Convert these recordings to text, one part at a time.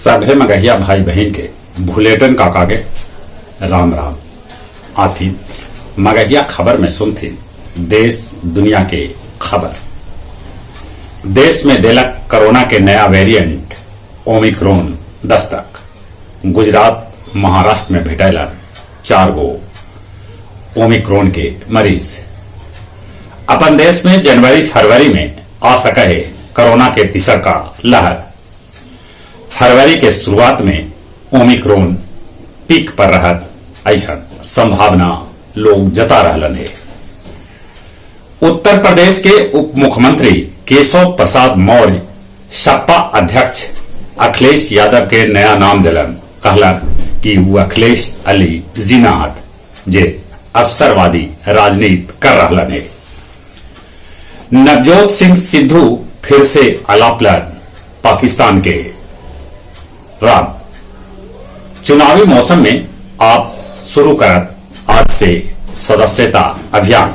सभे मगहिया भाई बहिन के भुलेटन काका के राम राम। आथी मगहिया खबर में सुनथिन देश दुनिया के खबर। देश में देलक कोरोना के नया वेरिएंट ओमिक्रोन दस्तक। गुजरात महाराष्ट्र में भेटैलन 4 गो ओमिक्रोन के मरीज। अपन देश में जनवरी फरवरी में आ सके है कोरोना के तीसर का लहर। फरवरी के शुरुआत में ओमिक्रोन पीक पर रहत ऐसा संभावना लोग जता रहलन है। उत्तर प्रदेश के उप मुख्यमंत्री केशव प्रसाद मौर्य सपा अध्यक्ष अखिलेश यादव के नया नाम दिलन, कहलन कि वो अखिलेश अली जीना हथ जे अवसरवादी राजनीति कर रहलन है। नवजोत सिंह सिद्धू फिर से अलापलन पाकिस्तान के राग। चुनावी मौसम में आप शुरू करत आज से सदस्यता अभियान।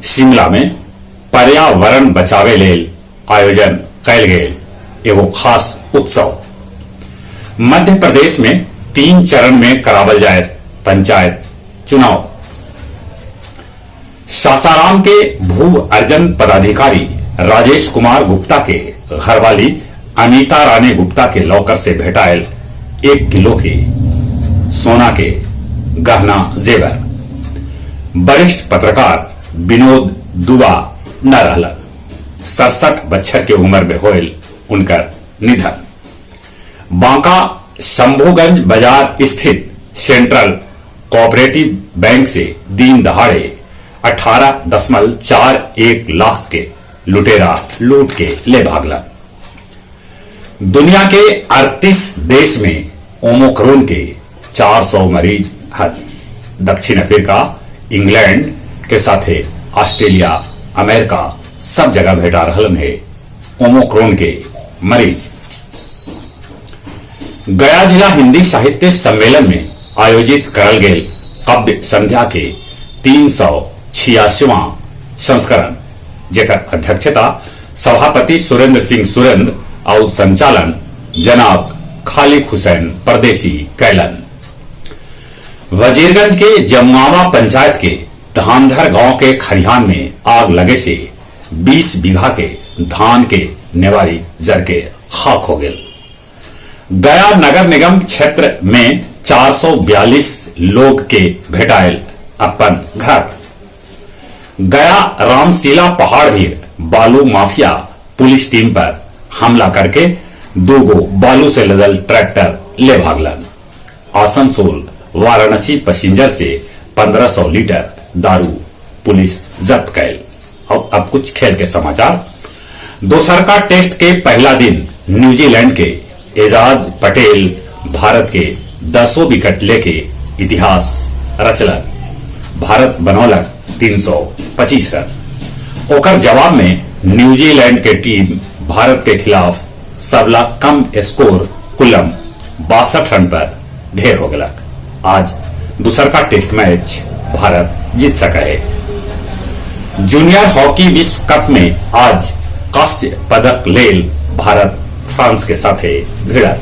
शिमला में पर्यावरण बचावे लेल आयोजन कैल गेल एगो खास उत्सव। मध्य प्रदेश में 3 चरण में करावल जाए पंचायत चुनाव। सासाराम के भू अर्जन पदाधिकारी राजेश कुमार गुप्ता के घरवाली अनीता रानी गुप्ता के लॉकर से भेटायल 1 किलो के सोना के गहना जेवर। वरिष्ठ पत्रकार विनोद दुबा न रहलन, 67 बच्छर के उम्र में होयल उनकर निधन। बांका शंभूगंज बाजार स्थित सेंट्रल कोऑपरेटिव बैंक से दिन दहाड़े 18.41 लाख के लुटेरा लूट के ले भागला। दुनिया के 38 देश में ओमिक्रोन के 400 मरीज हन। दक्षिण अफ्रीका, इंग्लैंड के साथे ऑस्ट्रेलिया, अमेरिका सब जगह भेटा रहलन है ओमिक्रोन के मरीज। गया जिला हिंदी साहित्य सम्मेलन में आयोजित करल गेल काव्य संध्या के 386वां संस्करण, जेकर अध्यक्षता सभापति सुरेंद्र सिंह सुरेंद्र और संचालन जनाब खालिक हुसैन परदेसी कैलन। वजीरगंज के जमुआवा पंचायत के धानधर गांव के खरिहान में आग लगे से 20 बीघा के धान के नेवारी जर के खाक हो गए। गया नगर निगम क्षेत्र में 442 लोग के भेटायल अपन घर। गया रामशिला पहाड़ भी बालू माफिया पुलिस टीम पर हमला करके 2 गो बालू से लदल ट्रैक्टर ले भागलन। आसनसोल वाराणसी पैसेंजर से 1500 लीटर दारू पुलिस जब्त कैल। और अब कुछ खेल के समाचार। दोसर का टेस्ट के पहला दिन न्यूजीलैंड के एजाज पटेल भारत के 10 विकेट लेके इतिहास रचलन। भारत बनौलक 325 रन। ओकर जवाब में न्यूजीलैंड के टीम भारत के खिलाफ सबला कम स्कोर कुलम 62 रन पर ढेर हो गलक। आज दूसर का टेस्ट मैच भारत जीत सका है। जूनियर हॉकी विश्व कप में आज कांस्य पदक लेल भारत फ्रांस के साथ भिड़त।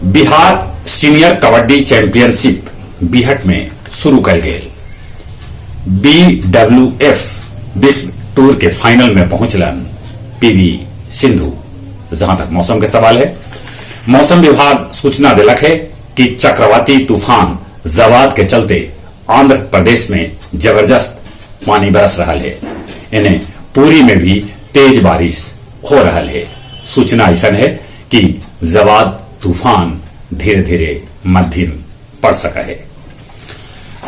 बिहार सीनियर कबड्डी चैंपियनशिप बिहट में शुरू कल गेल। बीडब्ल्यूएफ विश्व टूर के फाइनल में पहुंचलन पीवी सिंधु। जहां तक मौसम के सवाल है, मौसम विभाग सूचना दिलक है कि चक्रवाती तूफान जवाद के चलते आंध्र प्रदेश में जबरदस्त पानी बरस रहा है। इन्हें पुरी में भी तेज बारिश हो रहा है। सूचना ऐसा है कि जवाद तूफान धीरे धीरे मध्यम पड़ सका है।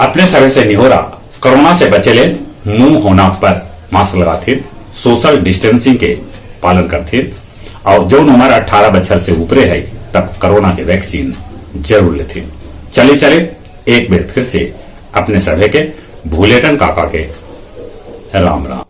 अपने सभी से निहोरा, कोरोना से बचे ले मुंह होना पर मास्क लगाते, सोशल डिस्टेंसिंग के पालन करते और जो उम्र 18 बच्चर से ऊपरे है तब कोरोना के वैक्सीन जरूर लेते। चले चले एक बार फिर से अपने सभी के भूलेटन काका के राम राम।